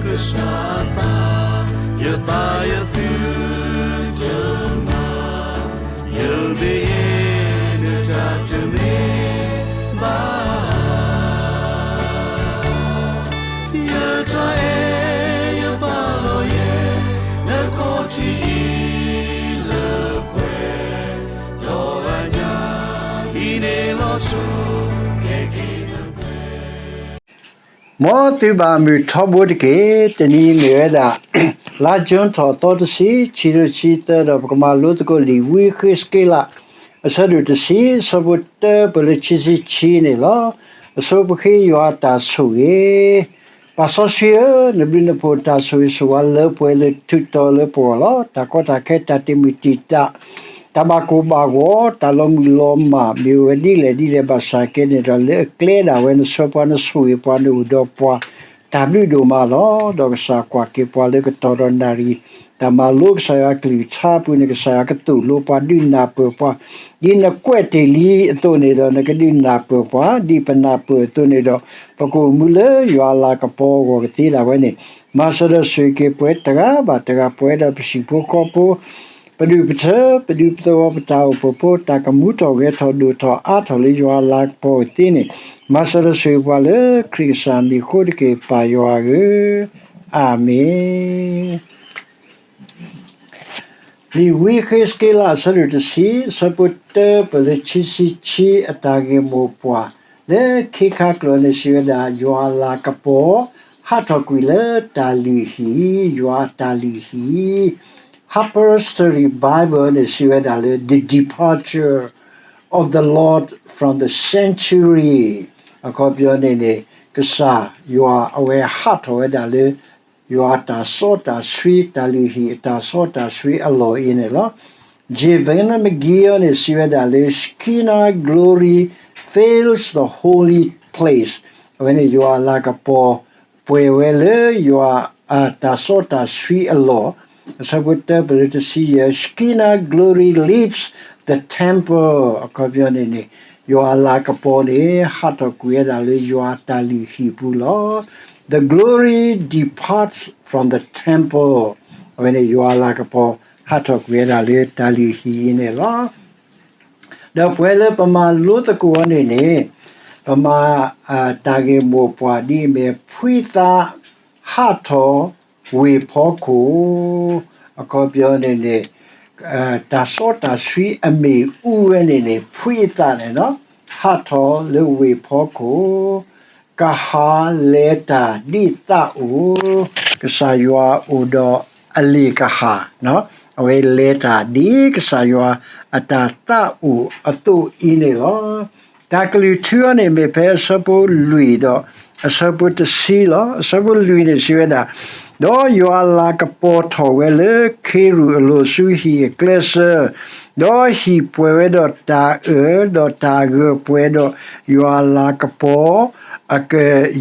ကစၢ်အသး, ယသးယသုတမၤ, ယမ့ၢ်ယဲ နတၢ်တမ့ၢ်ဘၣ် ယတၢ်အဲၣ်ယပာ်လီၤယဲ နခီၣ်ထံးအံၤလၢပှဲၤ, ဒီးအညၣ်အံၤန့ၣ်လီၤစိၤ ကဲက့ၤနပှဲၤ မ်သုဘၣ်မုာ်ထီဘိတက့ၢ်. တနံၤမ့ၢ်ဝဲဒၣ် လါကၠိထီၣ်သီတဆံ, ခံကထိခံဆံသၢ, ဒီးပကမၤလိသကိးလံာ်ဝံဃ့းစက့လး အဆၢဒိၣ်တဆံ, အဆၢဖိတၢပၢၢ်လၢခံဆံခံန့ၣ်လီၤ. အဆိပဃ့ယွၤအတၢ်ဆိၣ်ဂ့ၤ ပၢ်စီဆှံဧၢ, နဘျုးနဖှိၣ်တၢ်ဆိၣ်ဂ့ၤဆိၣ်ဝါလၢပှဲၤလၢထူးတီၤလၢပဂီၢ်လီၤ. တၢ်ကီတၢ်ခဲတၢ်တ့မုၢ်တံာ်တာ် တၢ်ဘၣ်ကိၢ်ဘၣ်ဂီၤ တၢ်လီၤမုၢ်လီၤမၢ် မ့ၢ်အိၣ်ဝဲဒ်လဲၣ်ဒ်လဲၣ်ဘၣ်ဆၣ်က့န့ၣ်ဒီး လၢအကျဲဒၣ်ဝဲ နဆှၢပှၤ နဆိၣ်ဂ့ၤပှၤ နအိၣ်ဒီးပှၤ တၢ်ဘျုးဒိၣ်မးလီၤ. ဒီးကစၢ်ကွၢ်က့ၤပှၤလၢကတီၢ်ဒီးနၣ်ရံၣ် တၢ်မၤလိကစၢ်ယွၤကလုၢ်ကထါအပူၤန့ၣ် ကစၢ်ယွၤကသိၣ်လိပှၤ ဒုးနၢ်ပၢၢ်ပှၤ ဒ်နကွဲးတ့ၢ်လံအသိးန့ၣ်ဒီး နကဒုးနၢ်ပၢၢ်ပှၤ ဒ်ပနၢ်ပၢၢ်အသိးန့ၣ်ဒီး ပကအိၣ်မူလၢယွၤအလၤကပီၤအဂီၢ်ကသ့ဒၣ်ဝဲန့ၣ် မၤစၢၤဒီးဆိၣ်ဂ့ၤက့ၤပှၤတဂၤဘၣ်တဂၤ ပဝဲဒီးပဟံၣ်ဖိဃီဖိ ပဒုၣ်ပထၢ ပဒူပသဝီ ပတၢ်အိၣ်ဖှိၣ်ဖိ တၢ်ကမူထီၣ်ဂဲၤထီၣ်ဒိၣ်ထီၣ်အါထီၣ်လၢယွၤအလၤကပီၤအသ့န့ၣ် မၤစၢၤဒီးဆိၣ်ဂ့ၤပှၤလၢခရံာ်ကစၢ်မံၤအဃိတက့ၢ် ပၢ်ယွၤဧၢ, အၤမ့ၣ်. လံာ်ဝံဃ့းစက့လး အဆၢဒိၣ်တဆံ အဆၢဖိတၢပၢၢ်လၢခံဆံခံ အတၢ်ဂ့ၢ်မိၢ်ပှၢ် လၢခ့ခါကျိာ်န့ၣ်စံးဝဲဒၣ် ယွၤအလၤကပီၤ ဟးထီၣ်ကွံာ်လၢတၢ်လုၢ်ဟံၣ်, ယွၤအတၢ်လုၢ်ဟံၣ် Harper's Study Bible န့ၣ်စံးဝဲဒၣ်လၢ the departure of the Lord from the sanctuary အခီပညီန့ၣ်န့ၣ် ကစၢ်ယွၤအဝဲဟးထီၣ်ဝဲဒၣ်လၢ ယွၤအတၢ်စီတၢ်ဆှံ တၢ်လုၢ်ဟံၣ်အတၢ်စီတၢ်ဆှံအလီၢ်အံၤန့ၣ်လီၤ. J Vernon McGee န့ၣ်စံးဝဲဒၣ်လၢ Shekinah glory fills the holy place အဝဲန့ၣ်ယွၤအလၤကပီၤ ပှဲၤဝဲလၢယွၤအတၢ်စီတၢ်ဆှံအလီၢ်, အဆၢဖိတၢပၢၢ်လၢတဆံယဲၢ် Shekinah glory leaves the temple အခီပညီန့ၣ်န့ၣ် ယွၤအလၤကပီၤန့ၣ် ဟးထီၣ်ကွံာ်ဝဲဒၣ်လၢယွၤအတၢ်လုၢ်ဟံၣ်ပူၤလီၤ. The glory departs from the temple အဝဲန့ၣ်ယွၤအလၤကပီၤ ဟးထီၣ်ကွံာ်ဝဲဒၣ်လၢတၢ်လုၢ်ဟံၣ်အံၤန့ၣ်လီၤ. ဒီးပှဲၤလၢပမၤလိသကိးန့ၣ်န့ၣ် ပမၤ တၢ်ဂ့ၢ်မိၢ်ပှၢ်ဒ်အမ့ၢ် ဖှံသးဟးထီၣ်ဝ့ၢ်ဖီခိၣ်, အခီပညီန့ၣ်န့ၣ် တၢ်စီတၢ်ဆှံအမ့ၣ်အူဝဲန့ၣ်န့ၣ် ဖှံသးန့ၣ်လီၤ, ဟးထီၣ်လၢဝ့ၢ်ဖီခိၣ် ကဟၣ်လဲၤတၢ်ဒ်သးအိၣ်, ကစၢ်ယွၤအိၣ်ဒီးအလ့ၣ်ကဟၣ်, အဝဲလဲၤတၢ်ဒ်ကစၢ်ယွၤအတၢ်သးအိၣ်အသိးအံၤန့ၣ်လီၤ. တၢ်ကလုၢ်ထူအံၤန့ၣ်မ့ၢ်ဖဲအဆၢဖိလွံၢ်ဒီး အဆၢဖိတဆံလီၤ. အဆၢဖိလွံၢ်န့ၣ်စံးဝဲဒၣ်, ဒီးယွၤအလၤကပီၤထီၣ်ဝဲလၢခ့ရူၢ်အလိၤဆူဟံၣ်အကျဲစၢၤ, ဒီးဟံၣ်ပှဲၤဝဲဒီးတၢ်အၢၣ်, ဒီးတၢ်ဂၢၢ်ပှဲၤဒီးယွၤအလၤကပီၤ အက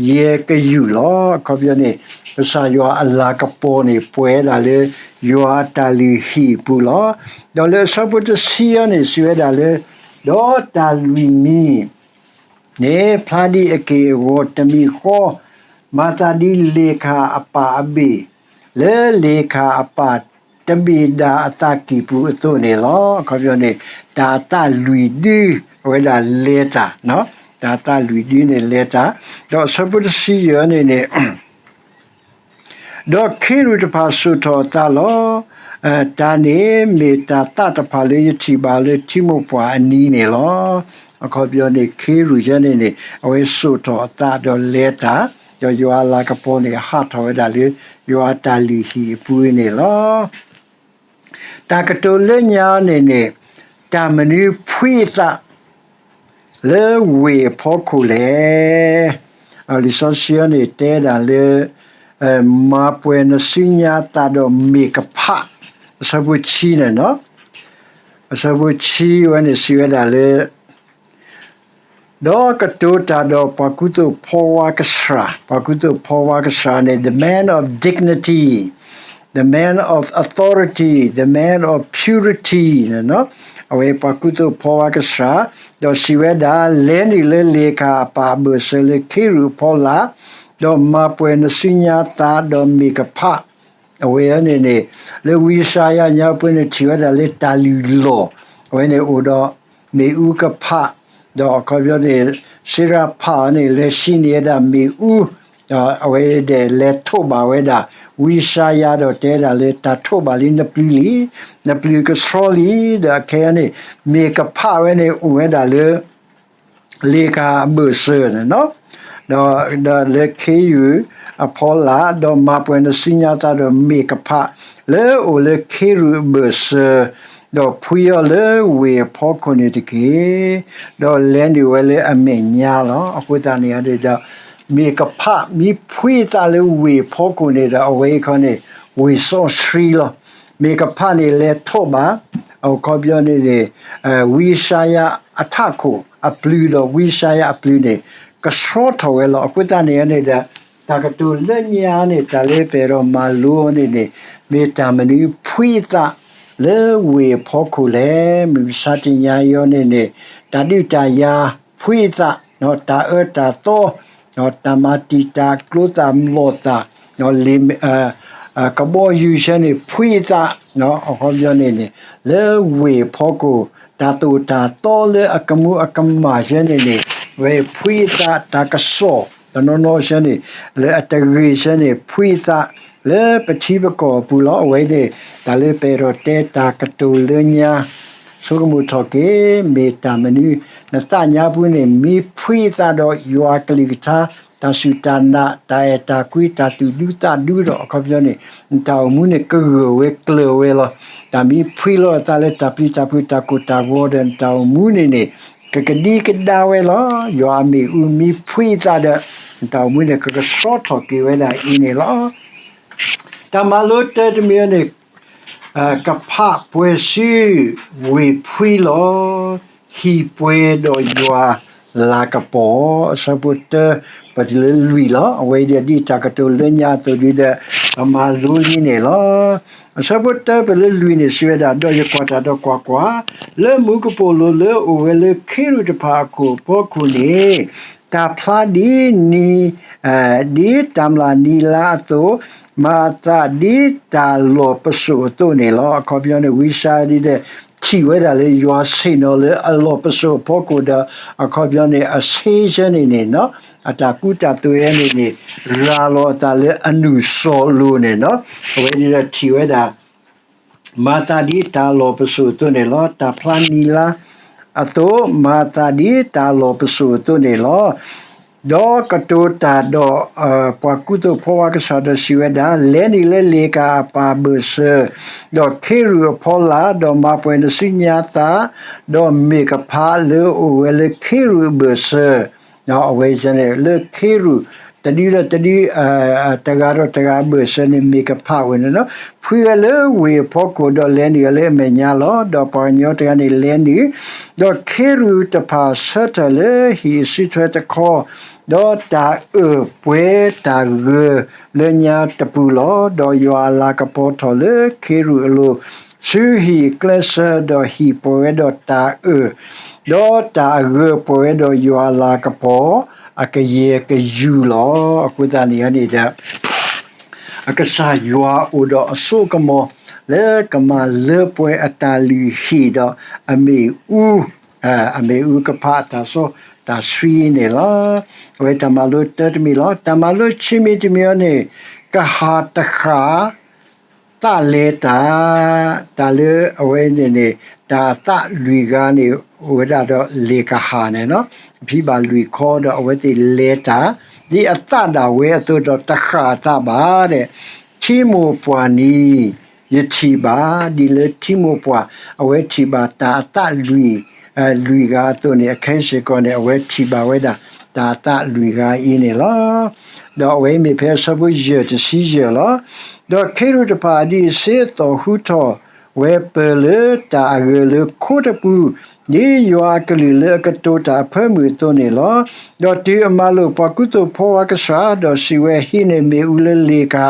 ယဲၢ်ကယူၢ်လီၤ. အခီပညီန့ၣ် ကစၢ်ယွၤအလၤကပီၤန့ၣ် ပှဲၤဒၣ်လၢယွၤအတၢ်လုၢ်ဟံၣ်အပူၤလီၤ. ဒီးလၢအဆၢဖိတဆံအံၤန့ၣ် စံးဝဲဒၣ်လၢ ဒီးတၢ်လွံၢ်မံၤ န့ၣ် ဖျါဒ်အက့ၢ်အဂီၤတမံၤဃီ, မၤသးဒ်လ့ၣ်ခၣ်အပၢ်အဘ့ၣ်, လၢလ့ၣ်ခၣ်အပၢ်တဘ့ၣ်ဒၣ်အသးကံၢ်ပူၤအသိးန့ၣ်လီၤ. အခီပညီန့ၣ် တၢ်အသးလွံၢ်ဒု အဝဲဒၣ်လဲၤတၢ်, တၢ်အသးလွံၢ်ဒုန့ၣ်လဲၤတၢ်, ဒီးအဆၢဖိတဆံယဲၢ်န့ၣ်န့ၣ် ဒီးခ့ရူၢ်တဖၣ်စိာ်ထီၣ်အသးလီၤ. တၢ်န့ၣ်မ့ၢ်တၢ်သးတဖၣ်လၢယထံၣ်ဘၣ်လၢထံမိၢ်ပှၢ်အနံၤန့ၣ်လီၤ. အခီပညီန့ၣ် ခ့ရူၢ်ယဲန့ၣ်န့ၣ် အဝဲစိာ်ထီၣ်အသးဒီးလဲၤတၢ်, ဒီးယွၤအလၤကပီၤန့ၣ် ဟးထီၣ်ဝဲဒၣ်လၢ ယွၤအတၢ်လုၢ်ဟံၣ်အပူၤန့ၣ်လီၤ. တၢ်ကတိၤလၢညါန့ၣ်န့ၣ် တၢ်မနုၤဖှံအသး လၢဝ့ၢ်အဖီခိၣ်လဲၣ်. လံာ်စီဆှံန့ၣ်တဲဒၣ်လၢ မၤပှဲၤနစုညါသးဒီးမ့ၢ်ကဖး, အဆၢဖိဆံန့ၣ်, အဆၢဖိဆံဝဲန့ၣ်စံးဝဲဒၣ်လၢ ဒီးကတိၤတၢ်ဒီးပှၤကူသိးဖီဝါကစှၤ, ပှၤကူသိးဖီဝါကစှၤန့ၣ် the man of dignity, the man of authority, the man of purity န့ၣ်, အဝဲပှၤကူသိးဖီဝါကစှၤ, ဒီးစံးဝဲဒၣ် လဲၤနုာ်လၢလ့ၣ်ခၣ်အပၢ်အဘၢၣ်စၢၤလၢခ့ရူၢ်အဖီလာ်, ဒီးမၤပှဲၤနစုညါသးဒီးမ့ၢ်ကဖး, အဝဲန့ၣ်န့ၣ် လၢဝံယၡါယၤညါပူၤန့ၣ် ထံၣ်ဝဲဒၣ်လၢတၢ်လုၢ်လီၢ်, အဝဲန့ၣ်အိၣ်ဒီးမ့ၣ်အူကဖး, ဒီးအခီပညီန့ၣ် စ့ရၤဖးအီၤန့ၣ် လဲၤဟံးန့ၢ်ဝဲဒၣ်မ့ၣ်အူ, ဒီးအဝဲဒၣ်လဲၤထိးဘၣ်ဝဲဒၣ် ဝံယၡါယၤဒီးတဲဒၣ်လၢတၢ်ထိးဘၣ်လံနပျုၤလံ, နပျုၤကဆှီလံ, ဒီးအခဲအံၤန့ၣ် မ့ၢ်ကဖးဝဲန့ၣ်အိၣ်ဝဲဒၣ်လၢ လ့ၣ်ကၤအဘၢၣ်စၢၤန့ၣ်လီၤ. ဒီး ဒီးလၢခ့ရူၢ်အဖီလာ်, ဒီးမၤပှဲၤနစုညါသးဒီးမ့ၢ်ကဖး လၢအအိၣ်လၢခ့ရူၢ်အဘၢၣ်စၢၤ, ဒီးဖှံအီၤလၢဝ့ၢ်အဖီခိၣ်န့ၣ်တက့ၢ်. ဒီးလဲၤနုာ်ဝဲလၢအမဲာ်ညါလီၤ. အဃိသတးန့ၣ်ဒီး မ့ၢ်ကဖးမ့ၢ်ဖှံသးလၢဝ့ၢ်အဖီခိၣ်န့ၣ်ဒီး အဝဲအံၤခီန့ၣ် ဝ့ၢ်စီဆှံလီၤ. မ့ၢ်ကဖးန့ၣ်လဲၤထိးဘၣ်, အခီပညီန့ၣ်န့ၣ် ဝံယၡါယၤအထးခိၣ်အပျုၤဒီးဝံယၡါယၤအပျုၤန့ၣ် ကဆှီထီၣ်ဝဲလီၤ. အဃိသတးန့ၣ်န့ၣ်ဒီး တၢ်ကတိၤလၢညါန့ၣ် တၢ်လၢပအဲၣ်ဒိးမၤလိန့ၣ်န့ၣ် မ့ၢ်တၢ်မနုၤဖှံသးလၢဝ့ၢ်အဖီခိၣ်လဲၣ်. မုၢ်မဆါတနံၤအံၤန့ၣ်န့ၣ် တၢ်ဒုးတၢ်ယၤဖှံသး, တၢ်အၢတၢ်သီ, တၢ်မၤတံာ်တာ်ကျိသၣ်မျိာ်သၣ်, လ့ၣ် ကဘီယူၤဆၢန့ၣ်ဖှံသး, အခီပညီန့ၣ်န့ၣ် လၢဝ့ၢ်အဖီခိၣ် တၢ်သိၣ်တၢ်သီလၢအကမူအကမၣ်ဆၢန့ၣ်န့ၣ် ဝဲဖှံသး တၢ်ကစီၣ် တနီၤနီၤဆၢန့ၣ် လၢအတဂ့ၤဆၢန့ၣ် ဖှံသး လၢပထံပကီၢ်အပူၤလီၤ. အဝဲန့ၣ် တၢ်လၢပအဲၣ်ဒိးတဲတၢ်ကတိၤလၢညါ ဆိကမိၣ်ထီၣ်က့ၤ မ့ၢ်တၢ်မနုၤ နသးညါပူၤန့ၣ် မ့ၢ်ဖှံသးဒီးယွၤကလုၢ်ကထါ တၢ်စူၢ်တၢ်နာ် တၢ်အဲၣ်တၢ်ကွံ တၢ်သူၣ်ဒူသးဒူဒီး အခီပညီန့ၣ် နတၢ်အိၣ်မူန့ၣ်ကဂၢၢ်ဝဲကျၢၤဝဲလီၤ. တၢ်မ့ၢ်ဖှံလိာ်အသးလၢတၢ်ပျံၤတၢ်ဖုးတၢ်ကိၢ်တၢ်ဂီၤဒီး နတၢ်အိၣ်မူန့ၣ်န့ၣ် ကကဒံကဒါဝဲလီၤ. ယွၤအမ့ၣ်အူမ့ၢ်ဖှံသးဒီး နတၢ်အိၣ်မူန့ၣ် ကကဆှီထီၣ်က့ၤဝဲဒၣ်အံၤန့ၣ်လီၤ. တၢ်မၤလိတၢတမံၤန့ၣ် ကဖးပှဲၤစု ဝ့ၢ်ဖှံလီၤ, ဟံၣ်ပှဲၤဒီးယွၤလၤကပီၤ, အဆၢဖိတၢ ပတုၤလၢလွံၢ်လီၤ. အဝဲအံၤဒီးဒ်တၢ်ကတိၤလၢညါအသိးဒီး ပမၤလိလံန့ၣ်လီၤ. အဆၢဖိတၢပတုၤလၢလွံၢ်န့ၣ် စံးဝဲဒၣ်, ဒီးယကွၢ်တၢ်ဒီးကွၢ်ကွၢ်, လၢမူကပိာ်လိၤလၢအအိၣ်ဝဲလၢခ့ရူၣ်တဖၣ်အခိၣ်အဖီခိၣ်န့ၣ် တၢ်ဖျါဒ်နံၤ ဒ်တၢ်မျၢ်နံၤလါအသိး, မၤအသးဒ်တၢ်လီၢ်ပစိာ်အသိးန့ၣ်လီၤ. အခီပညီန့ၣ် ဝံယၡါယၤဒ်ဒီး ထံၣ်ဝဲဒၣ်လၢယွၤဆ့ၣ်နီၤလၢအလီၢ်ပစိာ်အဖီခိၣ်ဒီး အခီပညီန့ၣ် အဆ့ဆၢန့ၣ်န့ၣ် အတၢ်ကူတၢ်သိးဝဲန့ၣ်န့ၣ် ရၤလီၤအသးလၢအနုၢ်စီၤလိာ်န့ၣ်လီၤ. အဝဲဒ်ဒီးထံၣ်ဝဲဒၣ် မၤသးဒ်တၢ်လီၢ်ပစိာ်အသိးန့ၣ်လီၤ. တၢ်ဖျါနံၤလါအသိး, မၤသးဒ်တၢ်လီၢ်ပစိာ်အသိးန့ၣ်လီၤ. ဒီးကတိၤတၢ်ဒီး ပှၤကူသိးဖီဝါကစၢ်ဒီးစံးဝဲဒၣ်, လဲၤနုာ်လၢလ့ၣ်ကၤအပၢ်အဘၢၣ်စၢၤ, ဒီးခ့ရူၣ်အဖီလာ်, ဒီးမၤပှဲၤနစုညါသး, ဒီးမ့ၢ်ကဖးလၢအအိၣ်ဝဲလၢခ့ရူၣ်အဘၢၣ်စၢၤ အဝဲန့ၣ် လၢခ့ရူၣ် တဒုဒီးတဒု တဂၤဒီးတဂၤအဘၢၣ်စၢၤန့ၣ် မ့ၢ်ကဖးဝဲန့ၣ်လီၤ. ဖှံဝဲလၢဝ့ၢ်အဖီခိၣ် ဒီးလဲၤနုာ်ဝဲလၢအမဲာ်ညါလီၤ. ဒီးပှၤကညီတဂၤန့ၣ်လဲၤနုာ်, ဒီးခ့ရူၣ်တဖၣ်ဆၢထၢၣ်လၢဟံၣ်အစုထွဲတခီ, ဒီးတၢ်အၢၣ်ပှဲၤတၢ်ဂၢၢ်လၢညါတပူၤလီၤ. ဒီးယွၤအလၤကပီၤထီၣ်လၢခ့ရူၣ်အလိၤ ဆူဟံၣ်အကျဲစၢၤ, ဒီးဟံၣ်ပှဲၤဝဲဒီးတၢ်အၢၣ် ဒီးတၢ်အဂၢၢ်ပှဲၤဝဲဒီးယွၤအလၤကပီၤ အကယဲၢ်ကယူၢ်လီၤ. အဃိသတးန့ၣ်န့ၣ်ဒီး အကစၢ်ယွၤအိၣ်ဒီးအစိအကမီၤ လၢကမၤလၢပှဲၤအတၢ်လုၢ်ဟံၣ်ဒီးအမ့ၣ်အူ, အမ့ၣ်အူကဖးအတၢ်စီတၢ်ဆှံန့ၣ်လီၤ. အဝဲတၢ်မၤလိတၢတမံၤလီၤ. တၢ်မၤလိခံမံၤတမံၤအံၤန့ၣ် ကဟၣ်တဃၣ် သးလဲၤတၢ်, တၢ်လၢအဝဲန့ၣ်န့ၣ် တၢ်အသးလွံၢ်ဂၤန့ၣ် အိၣ်ဝဲဒၣ်ဒီးလ့ၣ်ကဟၣ်န့ၣ်လီၤ. အဖံးဘၣ်လွံၢ်ခီဒီးအဝဲသ့ၣ်လဲၤတၢ် ဒ်အသးဒၣ်ဝဲအသိးဒီးတဃၣ်အသးဘၣ်ဒီး ထံမိၢ်ပှၢ်နံၤ ယထံၣ်ဘၣ် ဒ်လၢထံမိၢ်ပှၢ် အဝဲထံၣ်ဘၣ်တၢ်အသးလွံၢ် လွံၢ်ဂၤအသိးန့ၣ် အခဲစ့ၢ်ကီးန့ၣ် အဝဲထံၣ်ဘၣ်ဝဲဒၣ် တၢ်အသးလွံၢ်ဂၤအံၤန့ၣ်လီၤ. ဒီးအဝဲမ့ၢ်ဖဲအဆၢဖိယဲၢ်တဆံယဲၢ်လီၤ. ဒီးခ့ရူၣ်တဖၣ်အဒံးအဆ့အသီၣ်ဟူထီၣ်ဝဲပၢၢ်လၢတၢ်အဂၢၢ်လၢခိတပူၤ, ဒ်ယွၤအကလုၢ်လၢအကတိၤတၢ်အဖၢမုၢ်အသိးန့ၣ်လီၤ. ဒီးတုၤအမၤလိာ်ပှၤကူသိးဖီဝါကစၢ် ဒီးစံးဝဲ, ဟံးန့ၢ်မ့ၣ်အူလၢလ့ၣ်ကၤ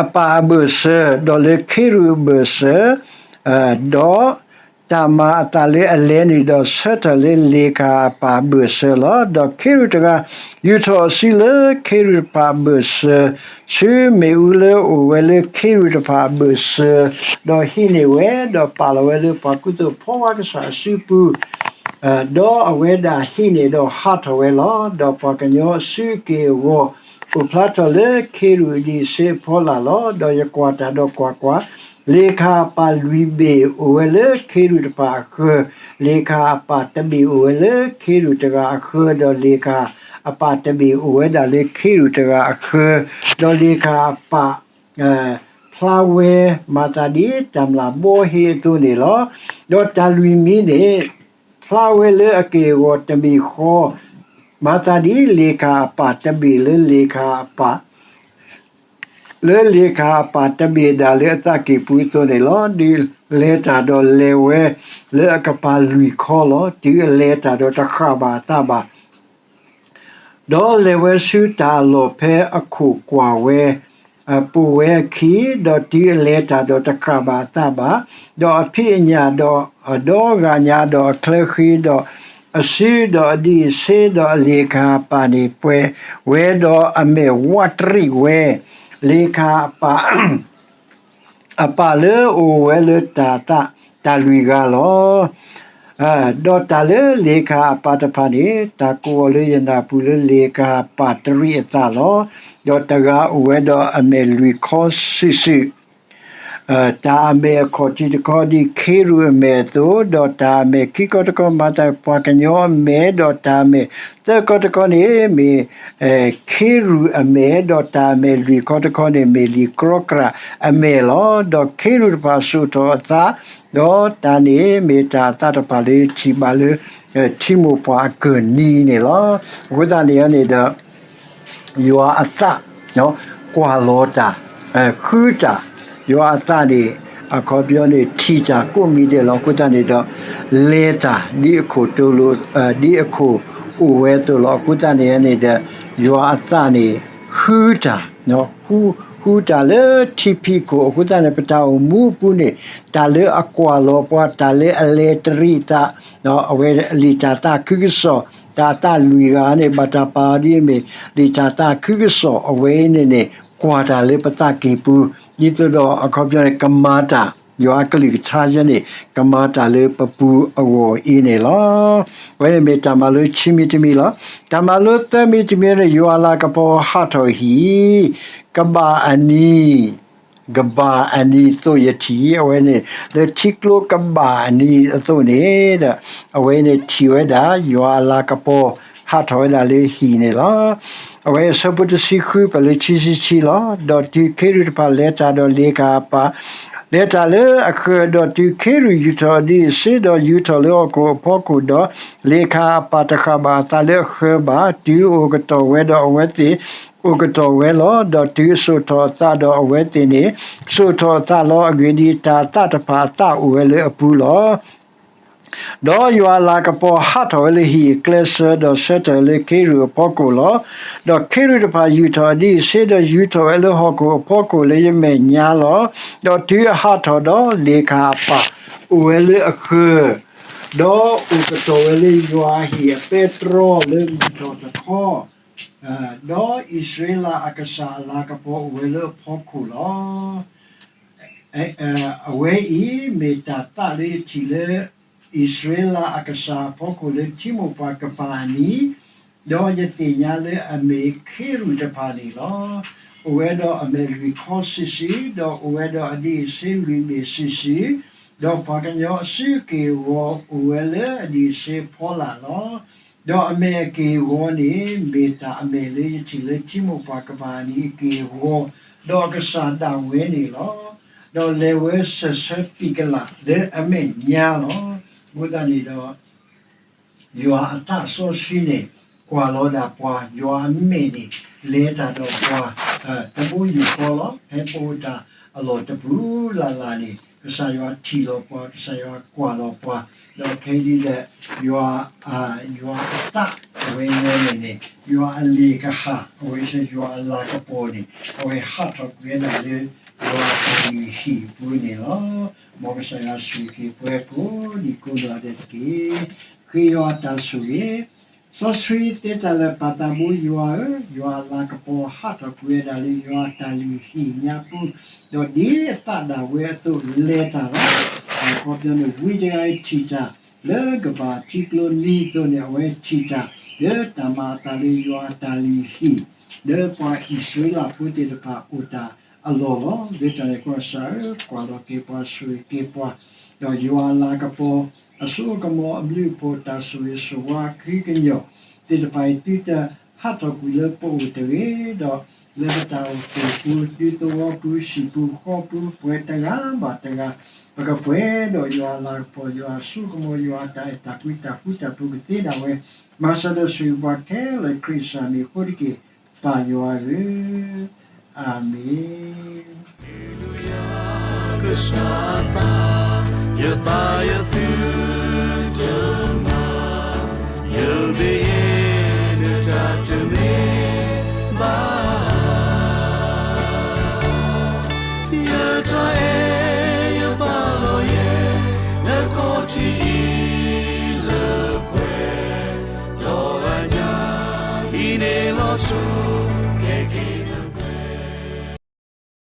အပၢ်အဘၢၣ်စၢၤ, ဒီးလၢခ့ရူၣ်အဘၢၣ်စၢၤ, ဒီး တၢ်မၤအသးလၢအလဲန့ၣ်ဒီး ဆၢထၢၣ်လၢလ့ၤခၣ်အပၢ်အဘၢၣ်စၢၤလီၤ. ဒီးခ့ရူၣ်တဂၤ ယူာ်ထီၣ်အစုလၢခ့ရူၣ်တဖၣ်အဘၢၣ်စၢၤ, ဆူမ့ၣ်အူလၢအိၣ်ဝဲလၢခ့ရူၣ်တဖၣ်အဘၢၣ်စၢၤ, ဒီးဟံးန့ၢ်ဝဲ, ဒီးပာ်လီၤဝဲလၢပှၤကူသိးဖီဝါကစၢ်အစုပူၤ ဒီးအဝဲဒၣ်ဟံးန့ၢ်ဒီးဟးထီၣ်ဝဲလီၤ. ဒီးပှၤကညီအစုက့ၢ်အဂီၤ အိၣ်ဖျါထီၣ်လၢခ့ရူၣ်အဒံးအဆ့အဖီလာ်လီၤ. ဒီးယကွၢ်တၢ်ဒီးကွၢ်ကွၢ်, လ့ၤခၣ်အပၢ်လွံၢ်ဘ့ၣ်အိၣ်ဝဲလၢခ့ရူၣ်တဖၣ်အဃၢၤ, လ့ၤခၣ်အပၢ်တဘ့ၣ်အိၣ်ဝဲလၢခ့ရူၣ်တဂၤအဃၢၤ, ဒီးလ့ၤခၣ်အပၢ်တဘ့ၣ်အိၣ်ဝဲဒၣ်လၢခ့ရူၣ်တဂၤအဃၢၤ, ဒီးလ့ၤခၣ်အပၢ် ဖျါဝဲမၤသးဒ်တၢ်မျၢ်ဘီဟ့အသိးန့ၣ်လီၤ. ဒီးတၢ်လွံၢ်မံၤန့ၣ် ဖျါဝဲလၢအက့ၢ်အဂီၤတမံၤဃီ, မၤသးဒ်လ့ၤခၣ်အပၢ်တဘ့ၣ်လၢလ့ၤခၣ်အပၢ် လၢလ့ၤခၣ်အပၢ်တဘ့ၣ်ဒၣ်လၢအသးကံၢ်ပူၤအသိးန့ၣ်လီၤ. ဒုးလဲၤတၢ်ဒီးလဲၤဝဲလၢအကပၤလွံၢ်ခီလီၤ. တုၤအလဲၤတၢ်ဒီးတဃၣ်ဘၣ်အသးဘၣ် ဒီးလဲၤဝဲဆူတၢ်အလီၢ်ဖဲအခိၣ်ကွၢ်ဝဲ, ပိာ်ဝဲအခံ, ဒီးတုၤအလဲၤတၢ်ဒီးတဃၣ်ဘၣ်အသးဘၣ်, ဒီးအဖံးအညၣ်ဒီးအဒီဂၤညါ, ဒီးအချၢဃံ, ဒီးအစု, ဒီးအဒံးအဆ့, ဒီးအလ့ၤခၣ်အပၢ်န့ၣ်ပှဲၤဝဲဒီးအမဲာ်ဝးတရံးဝဲ, လ့ၤခၣ်အပၢ် အပၢ်လၢအအိၣ်ဝဲလၢတၢ်သး တၢ်လွံၢ်ဂၤလီၤ. ဒီးတၢ်လၢလ့ၤခၣ်အပၢ်တဖၣ်န့ၣ် တၢ်ကိးအီၤလၢယနၢ်ပူၤလၢလ့ၤခၣ်အပၢ်တရံးအသးလီၤ. ဒီးတဂၤအိၣ်ဝဲဒီးအမဲာ်လွံၢ်ခီစုာ်စုာ် တၢ်အမဲာ်အခီၣ်ထံးတခီဒ်ခ့ရူၣ်အမဲာ်အသိး, ဒီးတၢ်အမဲာ်ခံခီတခီမၤသးပှၤကညီအမဲာ်, ဒီးတၢ်အမဲာ်သၢခီတခီန့ၣ်မ့ၢ် ခ့ရူၣ်အမဲာ်, ဒီးတၢ်အမဲာ်လွံၢ်ခီတခီန့ၣ်မ့ၢ်လံာ်ကြီကြၢ်အမဲာ်လီၤ. ဒီးခ့ရူၣ်တဖၣ်စိာ်ထီၣ်အသး, ဒီးတၢ်န့ၣ်မ့ၢ်တၢ်အသးတဖၣ်လၢထံၣ်ဘၣ်လၢ ထံမိၢ်ပှၢ်အကၢၢ်နံၤန့ၣ်လီၤ. အဃိသတးန့ၣ်န့ၣ်ဒီး ယွၤအသး ကွၢ်လီၤတၢ်, ဃုတᢢ်, ယွၤအသးန့ၣ် အခီပညီန့ၣ် ထံၣ်တၢ်ကိးမံၤဒဲးလီၤ. အဃိသတးန့ၣ်ဒီး လဲၤတၢ်ဒ်အခိၣ်တိလိာ်, ဒ်အခိၣ်အိၣ်ဝဲအသိးလီၤ. အဃိသတးန့ၣ်န့ၣ်ဒီး ယွၤအသးန့ၣ် ဃုတၢ်, ဃုတၢ်လၢထံဖံးခိၣ်. အဃိသတးန့ၣ် ပတၢ်အိၣ်မူအပူၤန့ၣ် တၢ်လၢအကွၢ်လီၤပှၤ, တၢ်လၢအလဲၤတရံးအသး, အဝဲလံာ်တၢ်သးခုကစီၣ်, တၢ်အသးလွံၢ်ဂၤန့ၣ် ဘၣ်တၢ်ပာ်အီၤဒ်အမ့ၢ် လံာ်တၢ်သးခုကစီၣ်အဝဲအံၤန့ၣ်န့ၣ် ကွၢ်တၢ်လၢပသးကံၢ်ပူၤ, ဒ်သိးဒီးအခီပညီန့ၣ် ကမၤတၢ်, ယွၤအကလုၢ်ကထါယဲန့ၣ် ကမၤတၢ်လၢပပူၤအဂီၢ်အံၤန့ၣ်လီၤ. အဝဲန့ၣ်မ့ၢ်တၢ်မၤလိခံမံၤတမံၤလီၤ. တၢ်မၤလိသၢမံၤတမံၤန့ၣ် ယွၤအလၤကပီၤဟးထီၣ်ဟံၣ်, ကဘၣ်အနံၤ ကဘၣ်အနံၤသိးယထံၣ်, အဝဲန့ၣ် လၢထံကျိကဘၣ်အနံၤအသိးန့ၣ်ဒီး အဝဲန့ၣ်ထံၣ်ဝဲဒၣ် ယွၤအလၤကပီၤဟးထီၣ်ဝဲဒၣ်လၢဟံၣ်န့ၣ်လီၤ. အဝဲအဆၢဖိတဆံဃု ပှဲၤလၢခံဆံခံလီၤ. ဒီးတုၤခ့ရူၣ်တဖၣ်လဲၤတၢ်ဒီးလ့ၤခၣ်အပၢ် လဲၤတၢ်လၢအဃၢၤ, ဒီးတုၤခ့ရူၣ်ယူာ်ထီၣ်အဒံးအဆ့ ဒီးယူာ်ထီၣ်လၢဟီၣ်ခိၣ်အဖီခိၣ်ဒီး, လ့ၤခၣ်အပၢ်တဃၣ်ဘၣ်အသးလၢအဃၢၤဘၣ်, တုၤအိၣ်ကတီၢ်ဝဲဒီးအဝဲသ့ၣ် အိၣ်ကတီၢ်ဝဲလီၤ. ဒီးတုၤအစိာ်ထီၣ်အသးဒီးအဝဲသ့ၣ်န့ၣ် စိာ်ထီၣ်အသးလီၤ. အဂ့ၢ်ဒ်အံၤ, တၢ်အသးတဖၣ်အသးအိၣ်ဝဲလၢအပူၤလီၤ. ဒီးယွၤအလၤကပီၤဟးထီၣ်ဝဲလၢဟံၣ်အကျဲစၢၤ, ဒီးဆၢထၢၣ်လၢခ့ရူၣ်အဖီခိၣ်လီၤ. ဒီးခ့ရူၣ်တဖၣ်ယူာ်ထီၣ်အဒံးအဆ့, ဒီးယူၤထီၣ်ဝဲလၢဟီၣ်ခိၣ်အဖီခိၣ်လၢယမဲာ်ညါလီၤ. ဒီးတုၤအဟးထီၣ်ဒီး, လ့ၤခၣ်အပၢ်အိၣ်ဝဲလၢအဃၢၤ, ဒီးအိၣ်ကတီၢ်ဝဲလၢယွၤအဟံၣ်အပဲတြီလၢမုၢ်ထီၣ်တခီ, ဒီးအံၣ်စရ့လးအကစၢ်အလၤကပီၤအိၣ်ဝဲလၢအဖီခိၣ်လီၤ. အဝဲအံၤမ့ၢ်တၢ်သးလၢယထံၣ်လၢ အံၣ်စရ့လးအကစၢ်အဖီခိၣ်လၢထံမိၢ်ပှၢ်ကပၤအနံၤ, ဒီးယသ့ၣ်ညါလၢအမ့ၢ်ခ့ရူၣ်တဖၣ်န့ၣ်လီၤ. အိၣ်ဝဲဒီးအမဲာ်လွံၢ်ခီစုာ်စုာ်, ဒီးအိၣ်ဝဲဒီးအဒံးအဆ့လွံၢ်ဘ့ၣ်စုာ်စုာ်, ဒီးပှၤကညီအစုက့ၢ်အဂီၤအိၣ်ဝဲလၢအဒံးအဆ့အဖီလာ်လီၤ. ဒီးအမဲာ်အက့ၢ်အဂီၤန့ၣ် မ့ၢ်တၢ်အမဲာ်လၢယထံၣ်လၢထံမိၢ်ပှၢ်ကပၤအနံၤအက့ၢ်အဂီၤ, ဒီးအကစၢ်ဒၣ်ဝဲန့ၣ်လီၤ. ဒီးလဲၤဝဲစၢၤဆၢပံာ်ကလၣ်လၢအမဲာ်ညါလီၤ. အဃိသတးန့ၣ်ဒီး ယွၤအသးစီဆှံန့ၣ် ကွၢ်လီၤဒၣ်ပှၤ, ယွၤအမဲာ်န့ၣ် လဲၤတၢ်ဒီးပှၤ တဘိယူၢ်ဃီလီၤ. ဖဲပအိၣ်တၢ်အလီၢ်တပူၤလၢ်လၢ်န့ၣ် ကစၢ်ယွၤထံၣ်လီၤပှၤ, ကစၢ်ယွၤကွၢ်လီၤပှၤ, ဒီးခဲအံၤဒ်လဲၣ်, ယွၤ, ယွၤအသးအဝဲန့ၣ်န့ၣ်, ယွၤအလ့ၣ်ကဟၣ်, အဝဲစ့ၢ်ယွၤအလၤကပီၤန့ၣ်, အဝဲဟးထီၣ်ကွံာ်ဝဲဒၣ်လၢ ယွၤအတၢ်လုၢ်ဟံၣ်အပူၤန့ၣ်လီၤ. မ်ကစၢ်ယွၤဆိၣ်ဂ့ၤက့ၤပှၤကိးဒံကိးနီၢ်ဒဲးတက့ၢ်. ဃ့ယွၤအတၢ်ဆိၣ်ဂ့ၤ စီဆှံသ့တၢ်လၢာ်ပာ်သးဘိ ယွၤဧၢ, ယွၤအလၤကပီၤဟးထီၣ်ကွံာ်ဝဲဒၣ်လၢယွၤအတၢ်လုၢ်ဟံၣ်ညါပူၤ, ဒီးဒ်အသးဒၣ်ဝဲအသိးလဲၤတၢ်လီၤ. အခီပညီန့ၣ် ဝံတဂၤအံၤထံၣ်တၢ်လၢကဘၣ်ထံကျိနံၤအသိးန့ၣ် အဝဲထံၣ်တၢ်လၢတၢ်မၤအသးလၢယွၤအတၢ်လုၢ်ဟံၣ် လၢပှၤအံၣ်စရ့လးဖိသ့ၣ်တဖၣ်အိၣ်တၢ်အလီၢ်လီၤ. လၢတၢ်န့ၣ်အဃိ ကစၢ်ဧၢ, ကွၢ်လီၤက့ၤပှၤ ဆိၣ်ဂ့ၤက့ၤပှၤ, ဒီးယွၤအလၤကပီၤ အစိကမီၤအဘျုးအဖှိၣ် တၢ်ဆိၣ်ဂ့ၤဆိၣ်ဝါ အကဟုကညီၢ်သ့ၣ်တဖၣ်အံၤ သုတဟးထီၣ်ကွံာ်လၢပအိၣ်တဂ့ၤဒီး လၢပတၢ်အိၣ်ဖှိၣ်ပူၤ သုသဝီပူၤ ဟံၣ်ပူၤဃီပူၤ ပှဲၤတဂၤဘၣ်တဂၤ ပကပှဲၤဒီးယွၤအလၤကပီၤ ယွၤအစိကမီၤ ယွၤအတၢ်အဲၣ်တၢ်ကွံ တၢ်ဃူတၢ်ဖိးကသ့ဒၣ်ဝဲ, မၤစၢၤဒီးဆိၣ်ဂ့ၤပှၤခဲလၢာ် ခရံာ်ကစၢ်မံၤအဃိတက့ၢ်. ပၢ်ယွၤဧၢ, အၤမ့ၣ်. ကစၢ်အသး ယသးယသုတမၤ, ယဘၣ်ယဲ နတၢ်တမ့ၢ်ဘၣ်ဧါ. ယတၢ်အဲၣ်ယပာ်လီၤယဲ နခီၣ်ထံးအံၤလၢပှဲၤ, ဒီးအညၣ်အံၤန့ၣ်လီၤဆိ ကဲက့ၤ